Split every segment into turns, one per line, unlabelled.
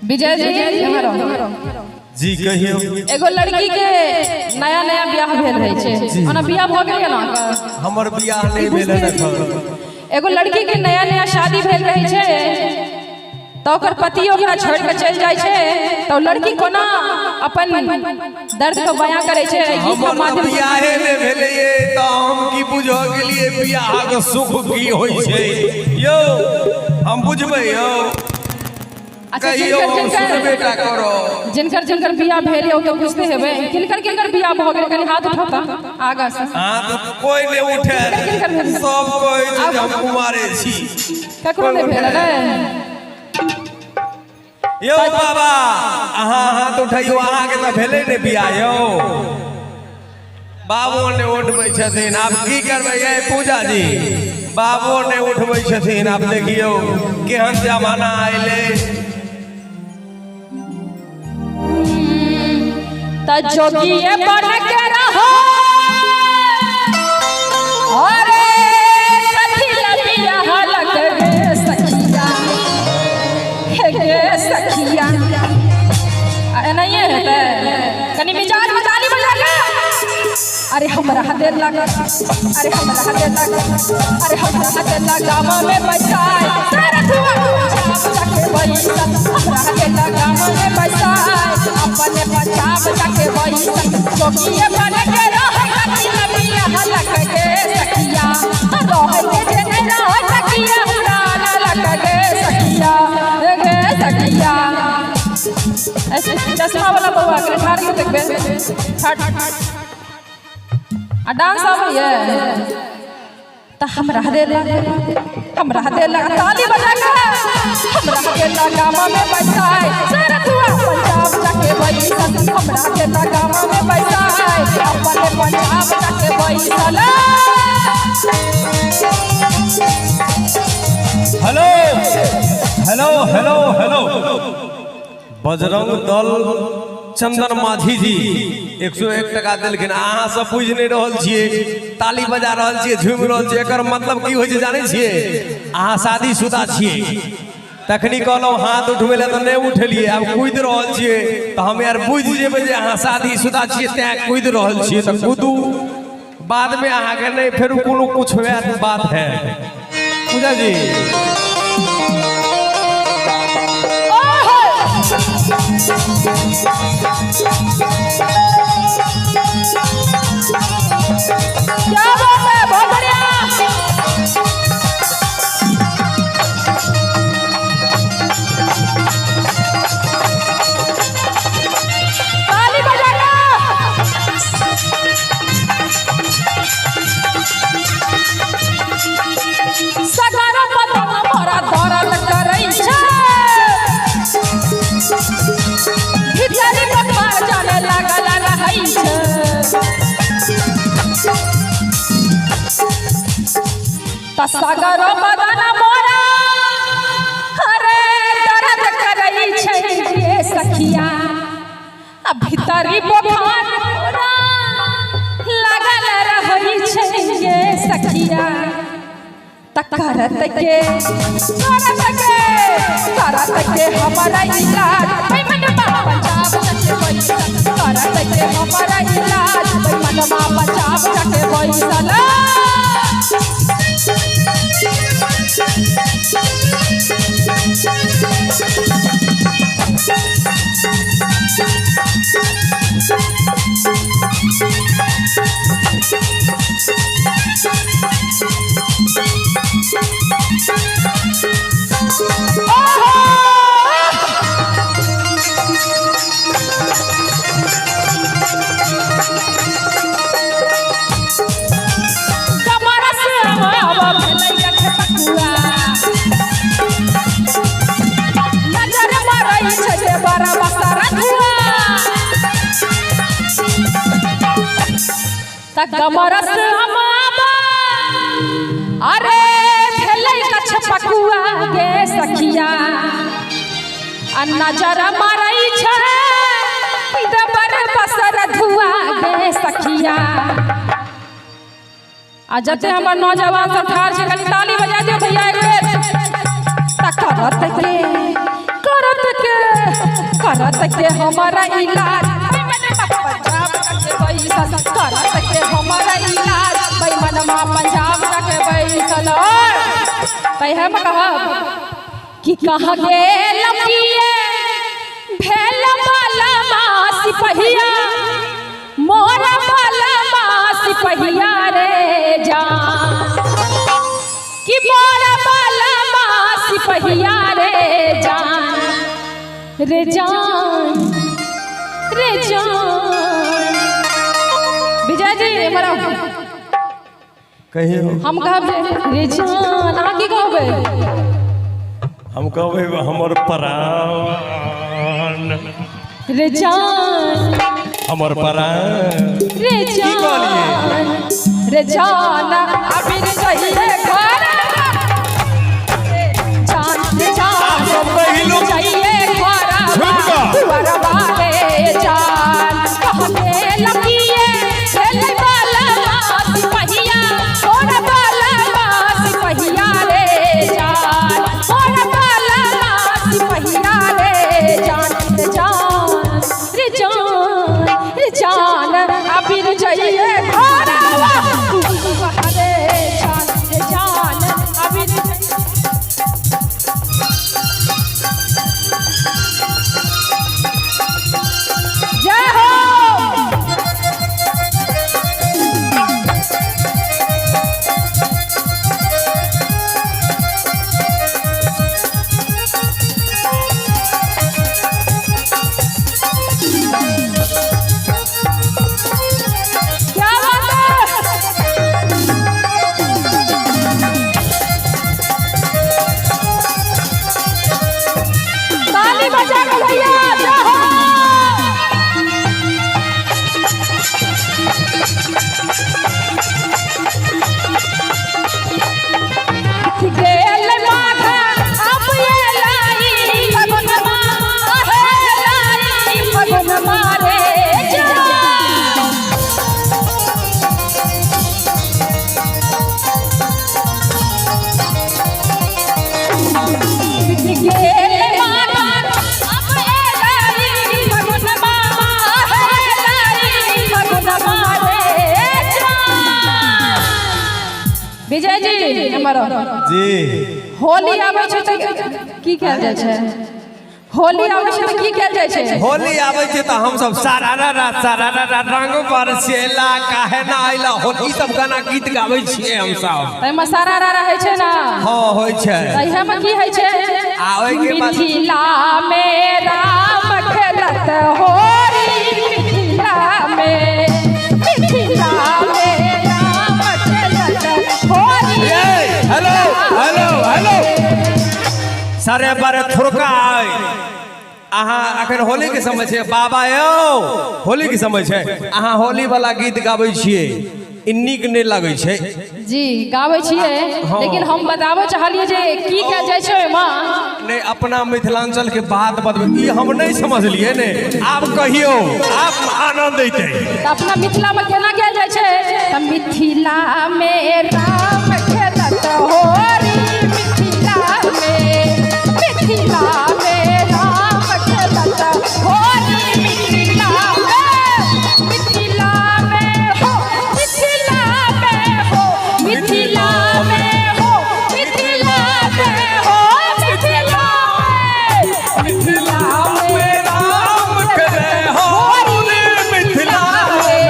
विजय जी इम्हर आउ।
जी कहियौ।
एगो लड़की के नया नया बियाह भेल रहै छै। ओना बियाह भऽ गेल ने अहाँके?
हमर बियाह नहि भेल हन एखन।
एगो लड़की के नया नया शादी भेल रहै छै तऽ ओकर पति ओकरा छोड़ि कऽ चलि जाइ छै, तऽ ओ लड़की कोना अपन दर्द के बयां करै छै एहि गीत के
हमर तऽ
माध्यम से?
बियाहे नहि भेलैये तऽ हम की बुझऽ गेलियै बियाहक सुख की होइ छै यौ, हम बुझबै यौ।
अच्छा,
कहियौ,
जिनकर
हम
जिनकर
सुनबे टा करब।
जिनकर जिनकर बियाह भेल यऽ ओ तऽ बुझते हेबै। किनकर किनकर बियाह भऽ गेल कनि हाथ उठाउ तऽ आगाँ से।
हाथ कोइ नहि उठायत,
किनकर भेल?
सब कहै छै जे हम कुमारे छी।
ककरो नहि भेल ने?
यौ बाबा, अहाँ हाथ उठैयौ, अहाँके तऽ भेलै ने बियाह यौ। बाबो नहि उठबै छथिन, आब की करबै यै पूजा जी? बाबो नहि उठबै छथिन, आब देखियौ केहन जमाना अयलै।
त जोगिए बन के रहो, अरे कथी ला बियाह लग गे सखिया, हे गे सखिया। आ एनाहिए हेतै? कनि मिजाज में ताली बजा के। अरे हमरा दे लगा, अरे हमरा दे लगा, अरे हमरा दे लगा में बैसाई सारा धुआं पंजाब जाके बैसल। हमरा दे लगा में बैसाई अपने पंजाब जाके बैसल। जोगिए बन के रह कथी ला बियाह लग गे सखिया, रह के जे नहीं रह सखिया, हमरा ना लग गे सखिया, गे सखिया। ऐसे चश्मा वाला बउआ के ठाढ़ के देखबे ठाढ़। आ डांस आबैए तऽ हमरा दे लगा, हमरा दे लगा, ताली बजा के। हमरा के लगामा में बैसाई सारा धुआं पंजाब जाके बैसल। हमरा के लगामा में बैसाई अपने पंजाब जाके बैसल।
Hello hello hello hello, Bajrang Dal Chandan Majhi ji 101 टका देलखिन। अहाँ सब बुझि नहि रहल छियै, ताली बजा रहल छियै, झूमि रहल छियै। एकर मतलब की होइ छै जानै छियै? अहाँ शादीशुदा छियै। तखनी कहलहुँ हाथ उठबै लए तऽ नहि उठेलियै, आब कुदि रहल छियै तऽ हम यार बुझि जेबै जे अहाँ शादीशुदा छियै तैं कुदि रहल छियै। तऽ कुदू, बादमे अहाँके नहि फेर कोनो कुछ होयत बात है। पूजा जी।
क्या बात है, बहुत बढ़िया। ताली बजा के। सगर बदन मोरा दर्द करै छै, भीतरी बोखार जाने लागल रहै छै। त सगर बदन मोरा अरे दर्द करै छै गे सखिया, आ भीतरी बोखार मोरा लागल रहै छै गे सखिया। त करत के, करत के, करत के हमरा इलाज बेईमानमा पंजाब जाके बैसल। करत के हमरा इलाज बेईमानमा पंजाब जाके बैसल। कमर से आब भेलै पकुआ, नजर मारै छै जे बड़ा बसरा धुआ। त कमर से आब अरे भेलै कछ पकुआ गे सखिया, आ नजर मारै छै दबर बसर धुआ गे सखिया। आ जते हमर नौजवान सब ठाढ़ छै कनि ताली बजा दियौ भैया एक बेर। त करत के, करत के, करत के हमारा इलाज बेईमानमा पंजाब के बैसल, करत के हमारा इलाज बेईमानमा पंजाब के बैसल। तै हम कहब कि कहाँ गेल पिए भेल बालमा सिपहिया, मोर बालमा सिपहिया रे जान, कि मोर बालमा सिपहिया रे जान, रे जान, रे जान। विजय जी हमारा
कहियो।
हम कहब जे रे जान, अहाँ की कहबै?
हम कहबै हमर प्राण।
रे जान।
हमर प्राण।
रे जान, रे जान, अबीर जइए घर जान, रे जान।
आप सब पहिलुक
जइए घर
झुक कऽ।
दुआरवा रे जान, कहके लकिए भेलै बालमा सिपहिया, मोर बालमा सिपहिया रे जान, मोर बालमा सिपहिया रे जान, रे जान, रे जान, रे जान, अबीर जइए घरवा रे जान, रे जान, अबीर जइए। जय हो। क्या बात है? ताली बजा के भैया, जय हो। गेल माघ अब एलाई फगुनमा, आहे लाई फगुनमा रे जा। गेल माघ अब एलाई फगुनमा, आहे लाई फगुनमा रे जा। विजय जी हमर
जी।
होली आबै छै तऽ की कयल जाइ छै? होली आबै छै तऽ की कयल जाइ छै?
होली आबै छै तऽ हमसब सारा रा सारा रा रंग बरसेला काहे ना अइला, होली सब गाना गीत गाबै छियै हमसब।
ताहिमे सारा रा रहै छै ने?
हँ, होइ छै।
तहिमे की होइ छै?
आ ओहिके बाद-
मिथिला मे राम खेलत होरी, मिथिला मे, मिथिला मे राम खेलत होरी।
ए, हेलो हेलो हेलो, सारे बारे थोड़का आय। अहाँ अखन होली के समय छै बाबा यौ, होली के समय छै, अहाँ होली वाला गीत गाबै छियै, ई नीक नहि लागै छै।
जी, गाबै छियै।
हँ।
लेकिन हम बताबऽ चाहलियै जे की कयल जाइ छै ओहिमे।
नहि, अपना मिथिलांचल के बात बतबै, ई हम नहि समझलियै ने, आब कहियौ, आब आनंद अयतै।
तऽ अपना मिथिलामे केना कयल जाइ छै? तऽ मिथिला मे राम खेलत होरी, मिथिला मे, मिथिला मे राम खेलत होरी, मिथिला मे, मिथिला मे हो, मिथिला मे हो, मिथिला मे हो, मिथिला मे हो, मिथिला मे, मिथिला मे
राम खेले होरी, मिथिला में,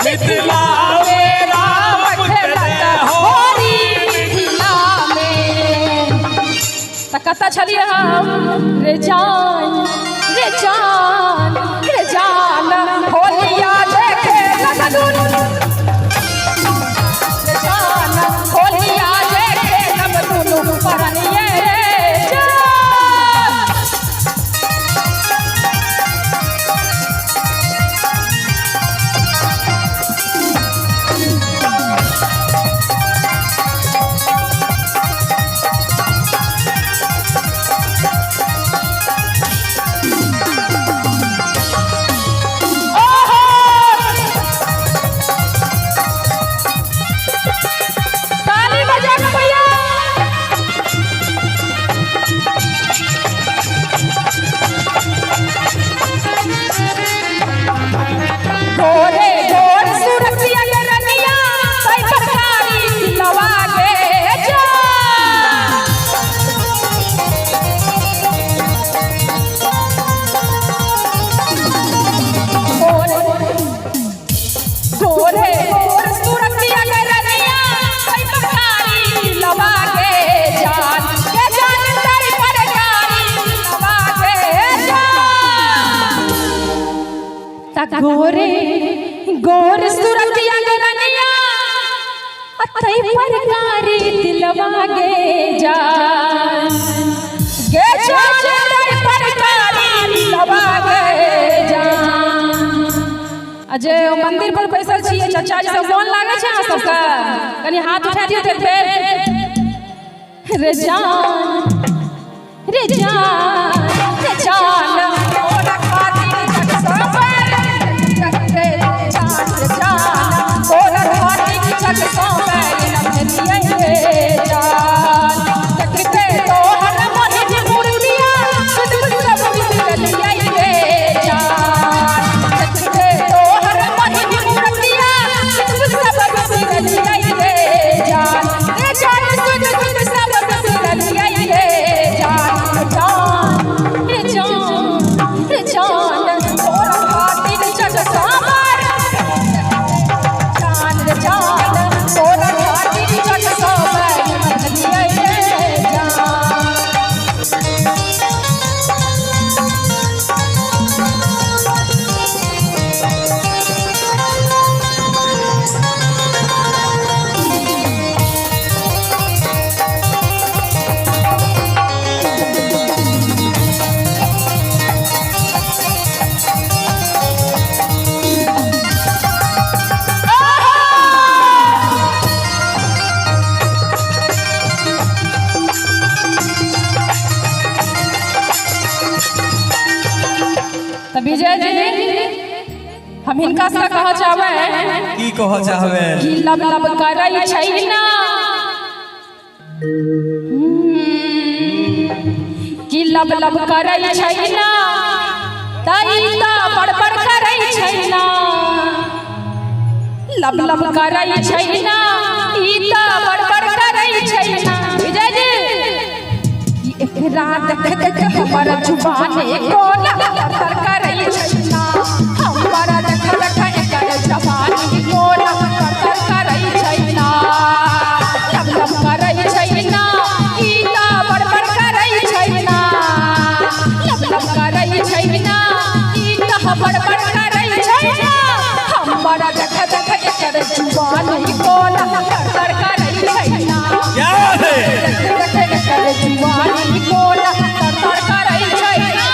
मिथिला में राम खेले
होरी, मिथिला में। तऽ कतऽ छलियै हम? रे जान, रे जान, रे जान, होलिया देखे लगदुन, रे जान, होलिया देखे लगदुन परनिये रे जान। गोरे गोर सुरतिया के रनिया तई परकारी दिलवा गे जान। गोरे गोरे गोर सुरतिया के रनिया तई परकारी दिलवा गे जान, के जान तई परकारी दिलवा गे जान। ता गोरे गोर सुरतिया के रनिया तई परकारी दिलवा गे जान, गे जान तई परकारी दिलवा गे जान। अजय ओ मंदिर पर बैसल छियै चाचा जी सब, मोन लागै छै अहाँ सबके? कनि हाथ उठा दियौ तऽ फेर। रे जान, रे जान, रे जान, तोरा खातिर जग सबर रे जान, रे जान, तोरा खातिर जग सबर नभलियै रे जान। देखते तोहर मोहिनी मुरलिया सुध बुध सब बिसरलियै रे जान। देखते तोहर मोहिनी मुरलिया सुध बुध सब बिसरलियै रे जान, रे जान, सुध बुध सब बिसरलियै रे जान। जान रे जान, रे जान, तोरा खातिर जग सबर जान, रे जान, तोरा खातिर जग सबर नभलियै रे जान। तऽ विजय जी, हम हिनका से कहऽ चाहबै।
की कहऽ चाहबै?
कि लब लब करै छै ना, कि लब लब करै छै ना, तई तऽ बड़बड़ करै छै ना। लब लब करै छै ना, ई तऽ बड़बड़ करै छै ना। विजय जी, कि एकरा देख देख हमर जुबाने कोना तर करै छै ना। हमर देख देख एकर जबानी कोना तर करै छै ना। लब लब करै छै ना, ई तऽ बड़बड़ करै छै ना। लब लब करै छै ना, ई तऽ बड़बड़ करै छै ना। हमर देख देख एकर जुबानी कोना तर करै छै ना।
क्या बात है!
देख देख एकर जुबानी कोना तर करै छै ना।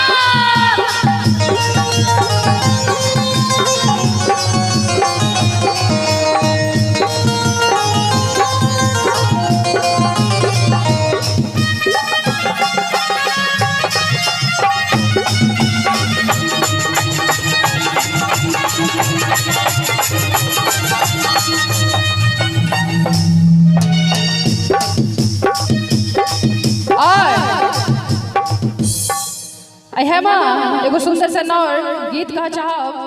और हेमा एगो सुंदर से नौर गीत कह चाहब।